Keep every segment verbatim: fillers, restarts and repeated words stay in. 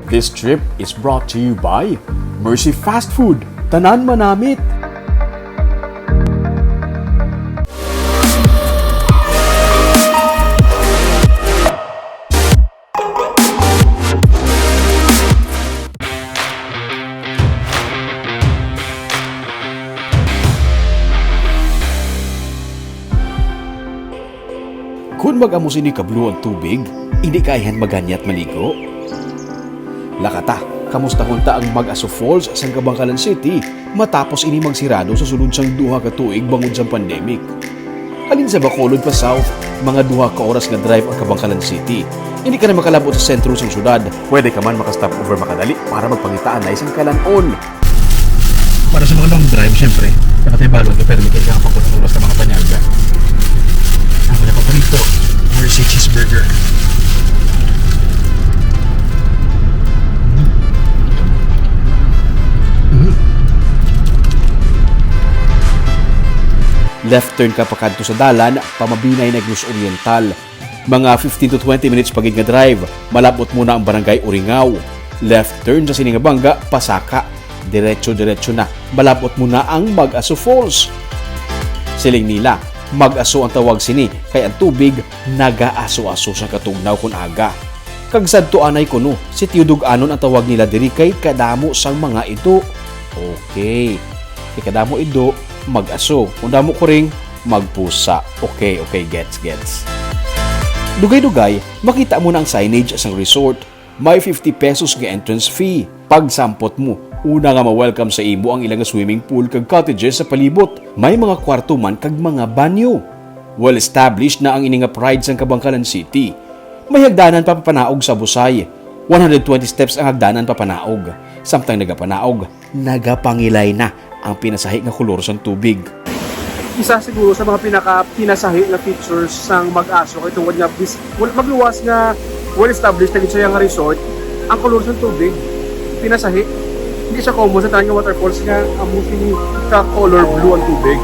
This trip is brought to you by Mercy Fast Food. Tanan manamit! Kon mag-amo sini ka blue ang tubig, hindi ka ayhan maghanyat maligo? Lakata, kamustahon ta ang Mag-Aso Falls sang Kabankalan City matapos ini magsirado sa sulod sang duha ka tuig bangod sang pandemic. Halin sa Bacolod pa South, mga duha ka oras nga drive ang Kabankalan City. Hindi ka na makalabot sa sentro sang syudad. Pwede ka man maka-stop over makadali para magpangita anay sang kalan-on. Para sa mga long drive, siyempre, dapat may balon ka, pero may kailangan pa po ng oras ka mga panyaga. Ang mga paborito, Mercy Cheeseburger. Mm. Left turn ka pakadto sa dalan, pamabinay Negros Oriental. Mga fifteen to twenty minutes pa gid nga drive, malab-ot mo na ang Barangay Uringaw. Left turn sa sini nga bangga, pasaka. Diretso-diretso na, malab-ot mo na ang Mag-Aso Falls. Siling nila, Mag-Aso ang tawag sini kay ang tubig nagaaso-aso sa katugnaw kon aga. Kag sadto anay kuno, sitio Dug-anon ang tawag nila diri kay kadamo sang mga ido. Okay. Kay kadamo ido, mag-aso. Kung damo kuring, magpusa. Okay, okay, gets, gets. Dugay-dugay, makita mo na ang signage sang resort. May fifty pesos nga entrance fee. Pagsampot mo, una nga ma-welcome sa imo ang ila nga swimming pool kag cottages sa palibot. May mga kwarto man kag mga banyo. Well established na ang ini nga pride sang Kabankalan City. May hagdanan pa papanaog sa Busay. One hundred twenty steps ang hagdanan papanaog. Samtang nagapanaog, nagapangilay na ang pinasahi nga kolor sang tubig. Isa siguro sa mga pinaka pinasahi nga features sang Mag-Aso kay tungod nga bis-, wal-, magluwas nga well-established na gid siya nga resort, ang kolor sang tubig pinasahi. Hindi siya common sa tanan nga waterfalls nga amo sini ka color blue ang tubig.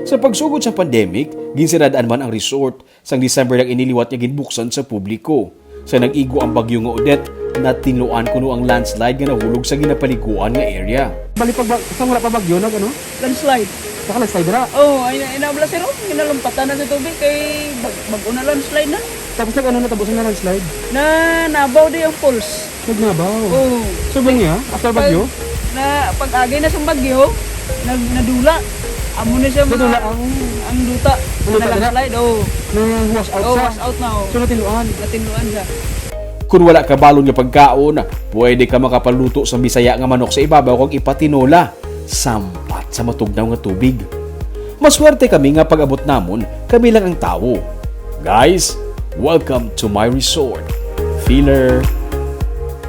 Sa pagsugod sa pandemic, ginsirad-an man ang resort. Sang December lang ini liwat nga ginbuksan sa publiko. Sa nag-igo ang bagyo nga Odette, natinluan kuno ang landslide nga nahulog sa ginapaliguan nga area. Bali, pag ba-, sa wala pa bagyo, nag-ano? Landslide. Naka-landslide dira? Oh, ay, ay, nabla, sir, oh, ginalumpatan na sa tubig kay bag-, bag-o na landslide na. Tapos nag-ano na, tapos na landslide? Na, nabaw di ang falls. Nagnabaw? Oo. Subong niya? After bagyo? Na, pag-agi na sa bagyo, nag-, nadula. Amo na siya, mga, nadula ang, ang duta. Ang duta na nila? Landslide, oo. Nang wash out. Oo, siya? Wash out na, oo. So, natinluan? Natinluan siya. Kung wala ka balon nga pagkaon, pwede ka makapaluto sa Bisaya nga manok sa ibabaw kag ipatinola. Sampat sa matugnaw nga tubig. Maswerte kami nga pag-abot namon, kami lang ang tawo. Guys, welcome to my resort. Feeler.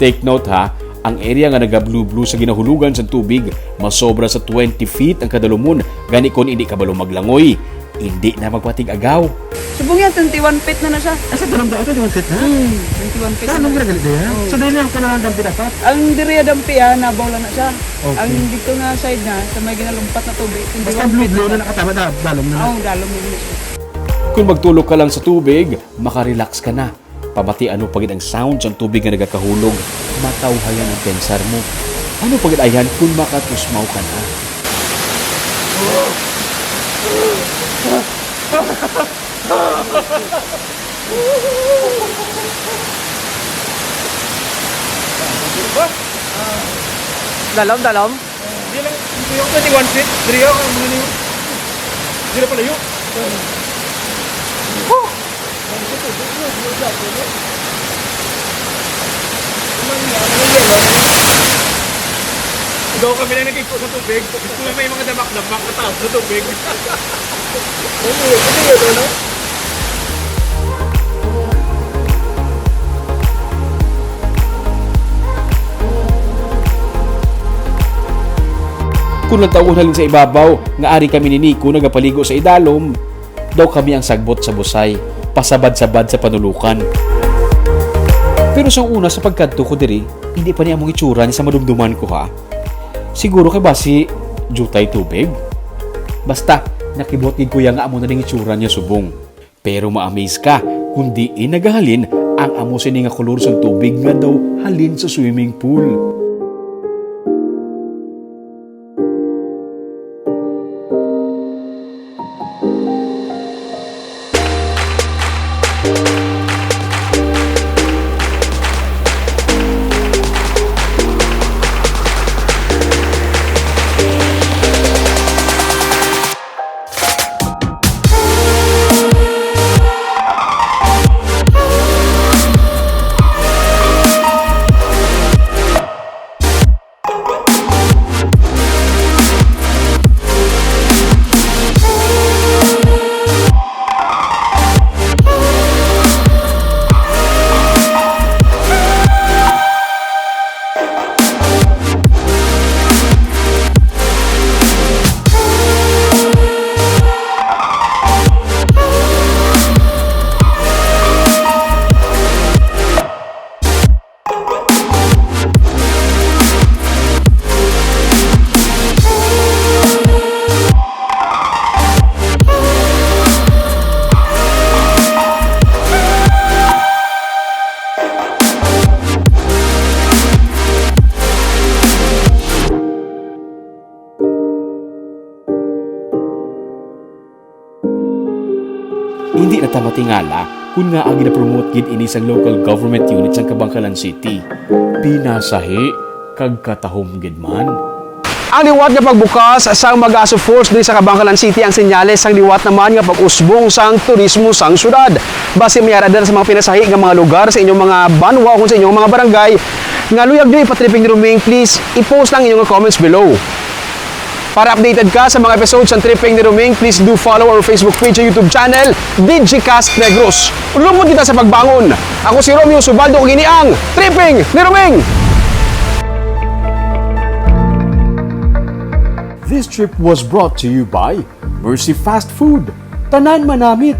Take note ha, ang area nga naga-blue-blue sa ginahulugan sa tubig, masobra sa twenty feet ang kadalumon, gani kon hindi kabalo maglangoy, hindi na magpatig-agaw. Subong yan, twenty-one feet na na siya. Asa tanong daw? Twenty-one feet na? Hmm, twenty-one feet na. Anong ginagalit na yan? Oo. So, dahil lang kailangan dampi dapat? Ang diri dampi, ah, nabaw lang na siya. Okay. Ang dito nga side na, sa may ginalumpat na tubig, basta twenty-one feet blue-blue na na siya. Nakatama na, dalom na na. Oo, dalom na na siya. Kung magtulog ka lang sa tubig, makarelax ka na. Pamati ano pa gid ang sound sang tubig nga nagakahulog, matawhayan ang pensar mo. Ano pa gid ayhan kung makatusmaw ka na? Dalom, dalom. Di lang, hindi ako twenty-one feet. Diri ako, ang mga niyo. Diri pala yun. Ikaw kami na nag-ipo sa tubig. Kung may mga damak-damak, mataas na tubig. Ano yun? Ano yun, ano? Kung nagtawon halin sa ibabaw, nga ari kami ni Nico nagapaligo sa idalom, daw kami ang sagbot sa busay, pasabad-sabad sa panulukan. Pero sa una, sa pagkadto ko diri, hindi pa ni among itsura ni sa madumduman ko, ha. Siguro kay basi diutay tubig. Basta, nakibuot gid ko ya nga amo na ning itsura niya subong. Pero ma-amaze ka kung diin nagahalin ang amo sini nga kolor sang tubig nga daw halin sa swimming pool. Hindi na ta matingala kon ngaa ginapromote gid ini sang local government unit sang Kabankalan City. Pinasahi kag katahom gid man. Ang liwat nga pagbukas sang Magaso Falls diri sa Kabankalan City ang senyales sang liwat naman nga pag-usbong sang turismo sang syudad. Basi may ara dira sa mga pinasahi nga mga lugar sa inyong mga banwa o sa inyong mga barangay nga luyag diri pa-tripping ni Roming, please i-post ang inyong comments below. Para updated ka sa mga episodes sang Tripping ni Roming, please do follow our Facebook page and YouTube channel, Digicast Negros. Lubot kita sa pagbangon. Ako si Romeo Subaldo, ug ini ang Tripping ni Roming. This trip was brought to you by Mercy Fast Food. Tanan manamit.